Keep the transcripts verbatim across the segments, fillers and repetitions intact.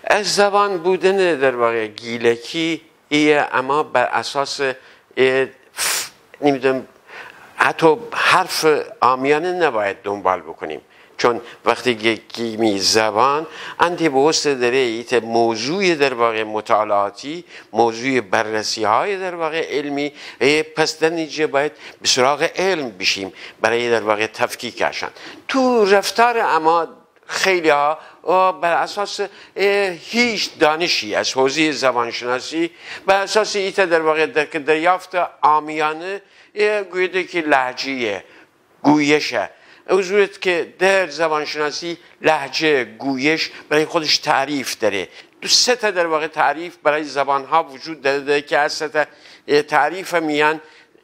از زبان بودن در واقع گیلکی ایه، اما بر اساس، اه، ف-، نمی‌دونم، حتی حرف عامیانه نباید دنبال بکنیم. چون وقتی که گیمی زبان، انتی بوسته دره ایته موضوع در واقع مطالعاتی، موضوع بررسی‌های در واقع علمی، اه، پس در نتیجه باید به سراغ علم بشیم برای در واقع تفکیک اشان. تو رفتار اما خیلی‌ها، اه، بر اساس، اه، هیچ دانشی از حوزهٔ زبانشناسی، بر اساس ایته در واقع در-، که دریافت عامیانه، اه، گویده که لهجه‌یه، گویشه. او صورت که در زبانشناسی لهجه، گویش برای خودش تعریف داره. دو سه تا در واقع تعریف برای زبان‌ها وجود داره، داره که از سه تا، اه، تعریف میان،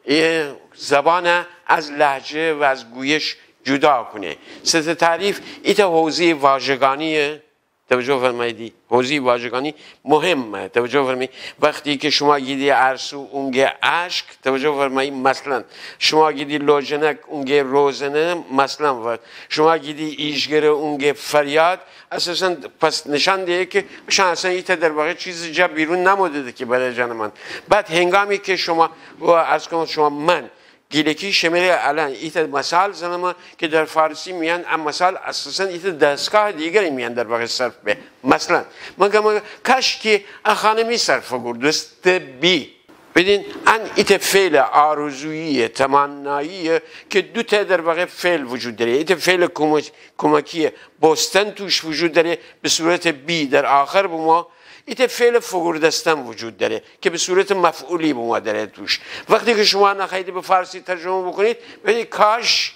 اه، زبان از لهجه و از گویش جدا کنه. سه تا تعریف، ایته حوزهٔ واژگانیه، توجه فرماییدی، حوزهٔ واژگانی مهمه. توجه فرمایید، وقتی که شما گیدی ارسو، اون گه اشک، توجه فرمایید، مثلاً شما گیدی لوجنک، اون گه روزنه، مثلاً، و شما گیدی ایجگره، اون گه فریاد، اساساً پس نشان دهه که اشان اصلاً ایته در واقع چیز جا بیرون نموده ده که برای جان من. بعد هنگامی که شما، و عرض کنم شما، من گیلکی شمره الان ایته مثال زنم که در فارسی میان ا مثال اساساً ایته دستگاه دیگری میان در واقع صرف به. مثلاً من گم کاش که ا خانمی سر فگوردسته بی. بدین ان ایته فعل آرزویی، تمنایی که دو تا در واقع فعل وجود داره. ایته فعل کمک-، کمکی بوستن توش وجود داره، به صورت بی در آخر بما. ایته فعل فگوردستن وجود داره که به صورت مفعولی بما داره توش. وقتی که شما نخواهید به فارسی ترجمه بکنید، بگید کاش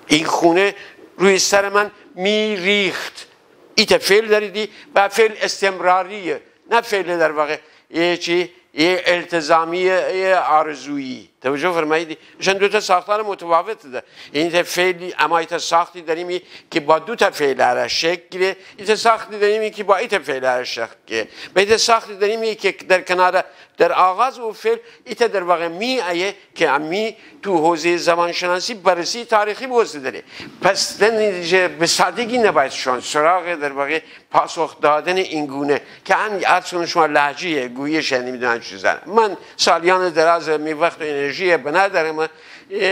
این خونه روی سر من می‌ریخت. ایته فعل داریدی و فعل استمراریه، نه فعل در واقع، اه، چی؟ اه، التزامی، اه، آرزویی. توجه فرماییدی. اشان دو تا ساختار متفاوت ده. ایته فعلی، اما ایته ساختی داریمی که با دو تا فعل اره شکل گیره، ایته ساختی داریمی که با ایته فعل اره شکل گیره. و ایته ساختی داریمی که در کنار، در آغاز او فعل، ایته در واقع می ایه که امی تو حوزهٔ زبانشناسی بررسی تاریخی بوسته داره. پس در نتیجه به سادگی نباید شون سراغ در واقع پاسخ دادن این گونه که ان عرض کنم شما لهجه‌یه، گویشه، نمی‌دونم چی زنه. من سالیان دراز می وقت و انرژی بنا دارم، اه،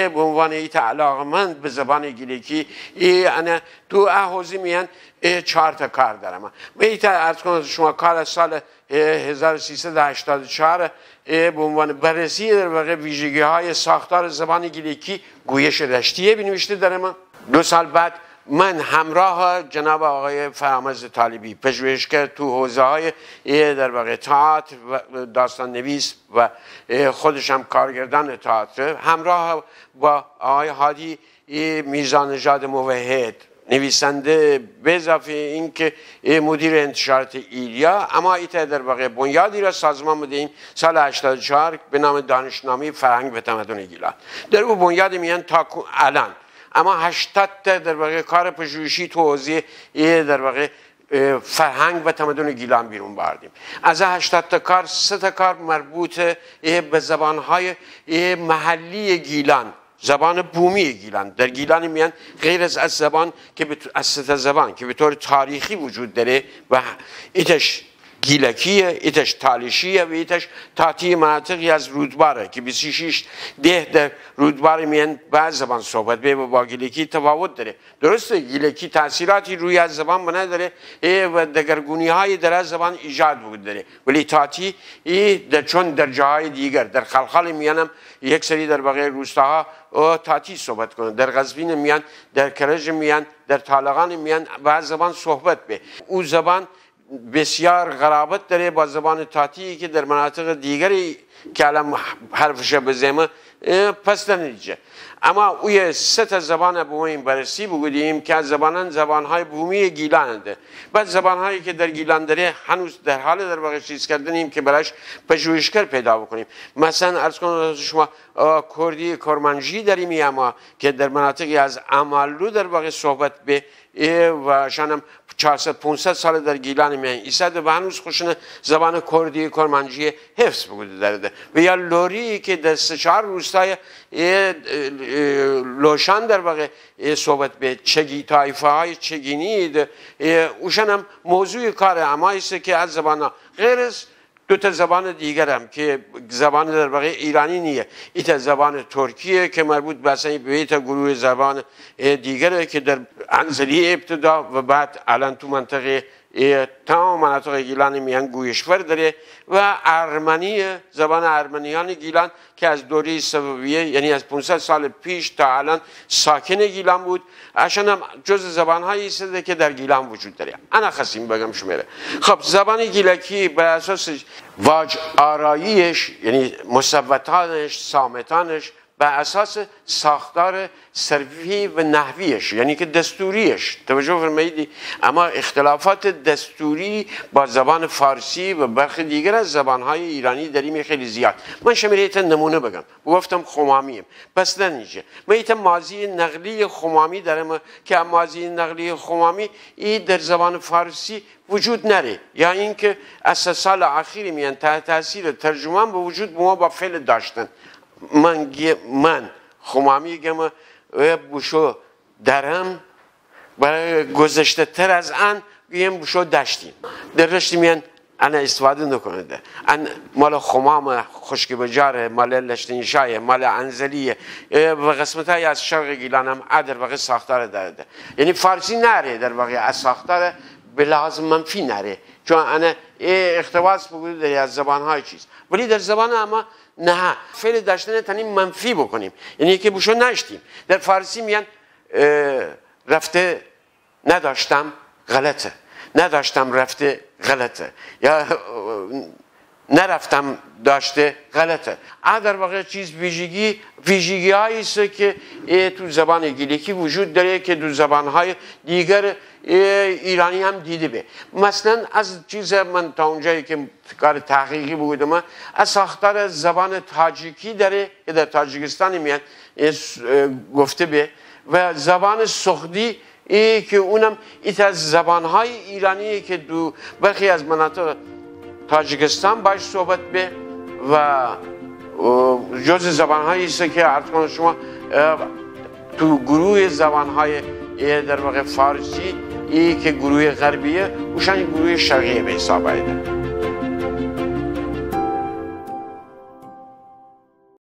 به عنوان ایته علاقه‌مند به زبان گیلکی، اه، انه تو ا حوزه میان، اه، چهار تا کار دارم. من ایته عرض کنم شما کار سال اه، هزار و سیصد و هشتاد و چهار، اه، به عنوان بررسی در واقع ویژگی‌های ساختار زبان گیلکی گویش رشتیه بینویشته دارم. دو سال بعد من همراه جناب آقای فرامرز طالبی، پژوهشگر تو حوزه‌های، اه، در واقع تئاتر و داستان‌نویس و، اه، خودشم کارگردان تئاتر، همراه با آقای هادی، اه، میرزانژاد موحد، نویسنده، به اضافهٔ این که، اه، مدیر انتشارات ایلیا، اما ایته در واقع بنیادی را سازمان بدهیم سال هشتاد و چهار به نام دانشنامهٔ فرهنگ و تمدن گیلان. در او بنیاد میان تا کو-، الان اما هشتاد تا در واقع کار پژوهشی تو حوزهٔ، اه، در واقع، اه، فرهنگ و تمدن گیلان بیرون باردیم. از هشتاد تا کار، سه تا کار مربوط، اه، به زبان‌های، اه، محلی گیلان، زبان بومی گیلان، در گیلان میان غیر از، از زبان که به ط-، از سه تا زبان که به طور تاریخی وجود داره و ایتش گیلکیه، ایتش تالشیه و ایتش تاتی مناطقی از رودباره که بیست و شش ده در رودبار میان به زبان صحبت به و با گیلکی تفاوت داره. درسته، گیلکی تأثیراتی روی از زبان بنه داره، اه، و دگرگونی‌های در از زبان ایجاد بود داره. ولی تاتی، ای در، چون در جاهای دیگر، در خلخال میانم یک سری در واقع روستاها، اه، تاتی صحبت کنن. در قزوین میان، در کرج میان، در طالقان میان، و زبان صحبت به. او زبان بسیار قرابت داره با زبان تاتی که در مناطق دیگری که الان حرفش بزمه، اه، پس در نتیجه. اما اوی سه تا زبان بومیم بررسی بوکودیم که زبانان زبان‌های بومی گیلانده. بعد زبان‌هایی که در گیلان داره هنوز در حال در واقع چیز کردنیم که براش پژوهشگر پیدا بکنیم. مثلاً عرض کنم شما، اه، کردی کرمانجی داریم، اما که در مناطقی از امالو در واقع صحبت به، اه، و شانم چارصد پونصد ساله در گیلانٚ میأن ایساده و هنوز خوشانه زبانٚ کردی، کرمانجی حفظ بوکوده دأرده. و یا لری که در سه چهار روستای، اه، اه، لوشان در واقع، اه، صحبت به چگی، طایفه‌های چگینی ده، اه، اوشان هم موضوع کار اما ایسه که از زبانا غیر از دو تا زبان دیگر هم که زبان در واقع ایرانی نیه، ایتا زبان ترکیه که مربوط به اصلاً به ایتا گروه زبان، اه، دیگره که در انزلی ابتدا و بعد الان تو منطقه، اه، تمام مناطق گیلان میأن گویشور دره و ارمنی، زبان ارمنیان گیلان که از دورهٔ صفویه، یعنی از پونصد سال پیش تا الان ساکن گیلان بود، اشان هم جزء زبانهایی ایسه که در گیلان وجود داره. انا خواستیم بگم شمره. خب، زبان گیلکی بر اساس واج آراییش، یعنی مصوتانش، صامتانش، بر اساس ساختار صرفی و نحویش، یعنی که دستوریش، توجه فرماییدی، اما اختلافات دستوری با زبان فارسی و برخی دیگر از زبانهای ایرانی داریم خیلی زیاد. من شمره ایتا نمونه بگم. گفتم خمامیم. پس ننیجه. من ایتا ماضی نقلی خمامی دارم که ماضی نقلی خمامی ای در زبان فارسی وجود ناره. یا اینکه از سه سال اخیر میأن تحت تأثیر ترجمان به وجود بوما با فعل داشتن. من گی-، من خمامی گم و بوشو درم، برای گذشته‌تر از ان گیم بوشو داشتیم. در رشت میأن انا استفاده نوکونیده. ان مال خمام، خشک بجاره، مال لشت‌نشایه، مال انزلیه، اه، و قسمتایی از شرق گیلان هم ا در واقع ساختار دأرده. یعنی فارسی ناره در واقع ا ساختار به لحاظ منفی ناره. چون انا ای اقتباس بوکوده دره از زبانهای چیز. ولی در زبان اما نه. فعل داشتن تانیم منفی بوکونیم. یعنی که بوشو ناشتیم. در فارسی میأن، اه، رفته نداشتم غلطه. نداشتم رفته غلطه. یا، اه، نرفتم داشته غلطه. ا در واقع چیز ویژگی، ویژگی‌هایی ایسه که ای تو زبان گیلکی وجود داره که تو زبانهای دیگر، اه، ایرانی هم دیده به. مثلاً از چیز من تا اونجایی که کار تحقیقی بوکودم، ا ساختار زبان تاجیکی داره که در تاجیکستان میأن، اه، گفته به و زبان سغدی ای که اونم ایتا از زبانهای ایرانیه که دو برخی از مناطق تاجیکستان باش صحبت به و، اه، جزء زبانهایی ایسه که عرض کنم شما، اه، تو گروه زبانهای، اه، در واقع فارسی، ای که گروه غربیه، اوشان گروه شرقیه به حساب آیده.